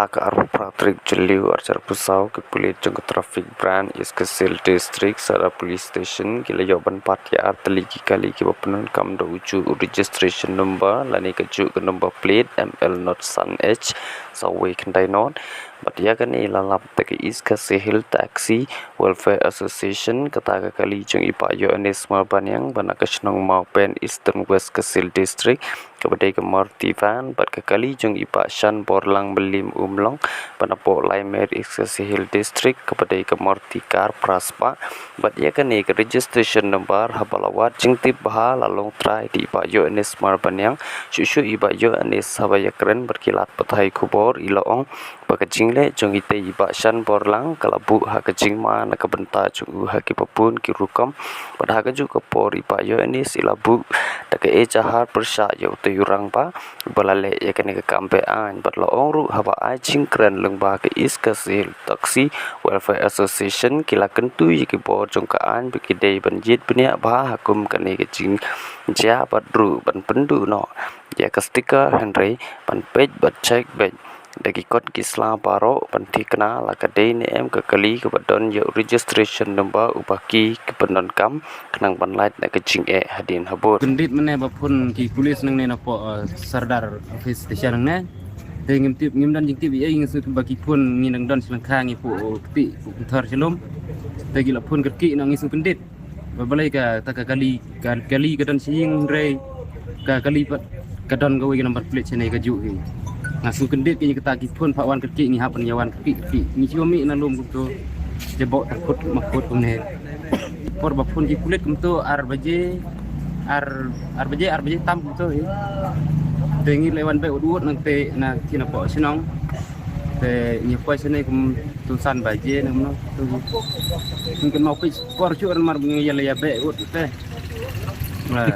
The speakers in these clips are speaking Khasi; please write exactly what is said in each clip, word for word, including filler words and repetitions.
Ha ka arphew phra tarik Jylliew arhajar arphew saw, ki pulit jong ka Traffic Branch East Khasi Hills District, Sadar Police Station, ki la ïoh ban bat ïa ar tylli ki kali kiba pyndonkam da u juh u registration number lane ka juh ka number plate M L not san H saw wei khyndai not. Bad ïa kane la lap da ka East Khasi Hills Taxi Welfare Association, kata ka kali jong i Bah Yohanes Marbaniang ba na ka shnong Mawpen, Eastern West Khasi Hills District, kaba dei ka Maruti van, bad ka kali jong i Bah Shanborlang Mylliem Umlong ba na poh Laimer, East Khasi Hills District, kaba dei ka Maruti car phra spah. Bad ïa kane ka registration number, haba la wad jingtip bha, la long trai da i Bah Yohanes Marbaniang. Shuh shuh i Bah Yohanes haba ïakren bad ki lad pathai khubor, i la ong ba ka jingleh jong itei i Bah Shanborlang ka la buh ha ka jingma na ka bynta jong u ha kiba bun ki rukom. Bad ha kajuh ka por i Bah Yohanes i la buh da ka ejahar pyrshah ïa utei u rangbah ba la leh ïa kane ka kam be-aiñ. Bad la ong ruh haba ai jingkren lyngba ka East Khasi Hills Taxi Welfare Association, ki la kyntu ïa ki bor jong ka aiñ ba ki dei ban jied bniah bha ha kum kane ka jingjia bad ruh ban pynduh noh ïa ka sticker, hynrei ban peit bad check beit da ki kot ki sla baroh ban thikna la ka dei ne em ka kali kaba don ïa u registration number uba ki ki pyndonkam, khnang ban lait na ka jingeh hadien habud. Kyndit mynne ba phone ki pulit nangne na poh, eh, Sadar Office Station nangne. Te ngim tip, ngim don jingtip ïa ngi, shu ba ki phone ngi nang don sha lyngkha ngi, poh kti, poh kumthar shalom. Te ki la phone kyrkieh na ngi, shu kyndit. Ba balei kata ka kali, ka kali ka don sha ïing, hynrei ka kali pat ka don kawei ka number plate shane, ka juh hi. Nga shu kyndit ïa kata, ki phone pat wan kyrkieh, ngi hap ban ïa wan kyrkieh kyrkieh. Ngi shu mih na lum kumto. Jaboh takut makut kumne. Por ba phone ki pulit kumto ar baje, ar, ar baje, ar baje tam kumto hi. Te ngi la wan beh ud ud nangta na ki na poh shnong. Te ngi poi shane kumto san baje na kumno. Ngi kynmaw peit por shuh namar ngi ïa la ïa beh ud te. Ba,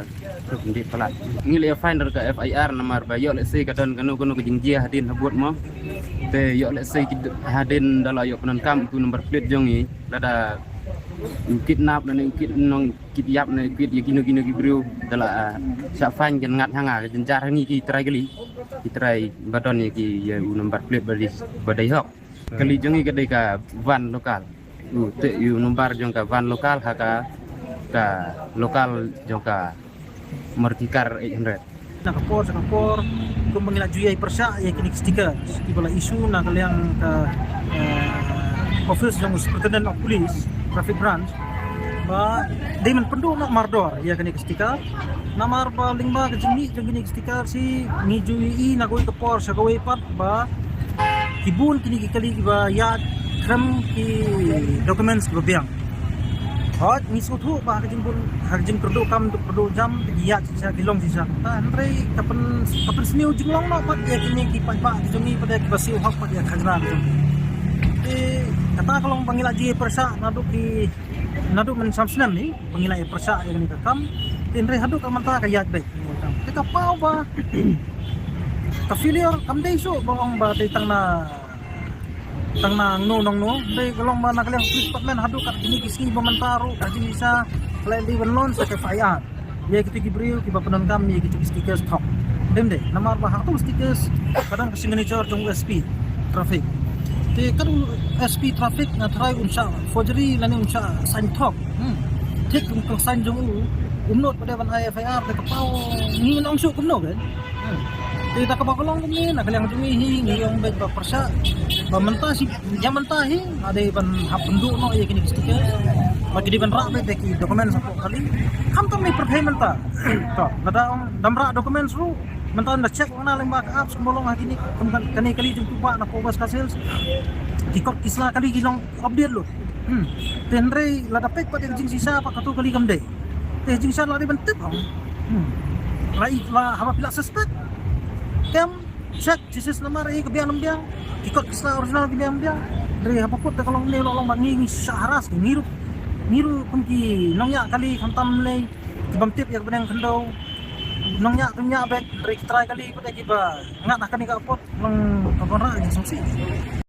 to, ngi palat. Ngi la ïa file da ka F I R namar ba ïoh lehse ka don kano kano ka jingjia hadien habud mo. Te ïoh lehse ki d-, hadien da la ïoh pyndonkam utu number plate jong ngi, lada u kidnap ne u kit nong, kit ïap ne u kit ïa kino kino ki briew, da la, ah, shah fine, kan ngat ha nga, ka jynjar ha ngi ki trai kali, ki trai ba don ïa ki, ïa u number plate ba dei, ba dei hok. Kali jong ngi ka dei ka van local. U te, u number jong ka van local ha ka, ka local jong ka Maruti car eight hundred. Na ka por sha ka por, kumba ngi la ju ïai pyrshah ïa kine ki sticker kiba la issue na ka liang ka, eh, office jong u Superintendent of Police, Traffic Branch, ba dei ban pynduh noh mardor ïa kine ki sticker. Namar ba lyngba ka jingmih jong kine ki sticker shi ngi ju ïohi na kawei ka por sha kawei pat ba ki bun kine ki kali kiba ïaid khlem ki documents kiba biang. Hooid, ngi sngewthuh ba ha ka jingbun, ha ka jingkyrduh kam, kyrduh jam, ki ïaid shisha, ki long shisha. Hynrei ka pyn, ka pynsniew jinglong noh pat ïa kine ki paidbah ki jong ngi, pat ïa kiba siew hok, pat ïa ka khajna ki jong ngi. Te kata ka long ba ngi la ju pyrshah naduh ki, naduh mynshem snem hi ba ngi la ïa pyrshah ïa kane ka kam. Te hynrei haduh ka mynta ka ïaid beit. Te ka paw ba ka failure kam dei shuh ba long ba dei tang na, tang na ngno nongno, dei ka long ba na ka liang police department haduh kat kine ki sngi ba mynta ruh ka jingshisha ka la dei ban launch ka F I R ïa kito ki briew kiba pyndonkam ïa kito ki stickers thok. Dei, dei namar ba ha kato stickers ka don ka signature jong u S P traffic. Te kat u S P traffic nga tharai un shah forgery lane un shah sign thok. Hmm. Thik, um, ka sign jong u, um nud pat ban ai F I R, te ka paw ngi ngin ong shuh kumno kan. Hmm. Te da kaba ka long kumne, na ka liang jong ngi hi ngi ong beit ba pyrshah ba mynta shi, ïa mynta hi nga dei ban hap pynduh noh ïa kine ki sticker. Ba ki dei ban rah beit da ki documents hapoh kali. Khamtam ngi pyrthei mynta. To, lada ong dam rah documents ruh, mynta da check na lyngba ka apps kumba long ha kine, kum kan, kane kali jong u Bah na poh West Khasi Hills. Ki kot ki sla kali ki long update lut. Hmm. Te hynrei lada peit pat ïa ka jingshisha pat kato kali kam dei. Te jingshisha la dei ban tip ong. Hmm. La i, la haba phi la suspect, kem check chassis number, eh, ka biang ym biang. Ki kot ki sla original ki biang ym biang. Hynrei haba kut te ka long ne, long, long ba ngi, ngi shah harass, ngi ruh, ngi ruh kum ki nongñiah kali khamtam ne ki bym tip ïa ka bneng khyndew. Nongñiah, nongñiah beit, hynrei ki trai kali pat kiba ngat ha kane ka apot, long ka ban rah jingsngewsih.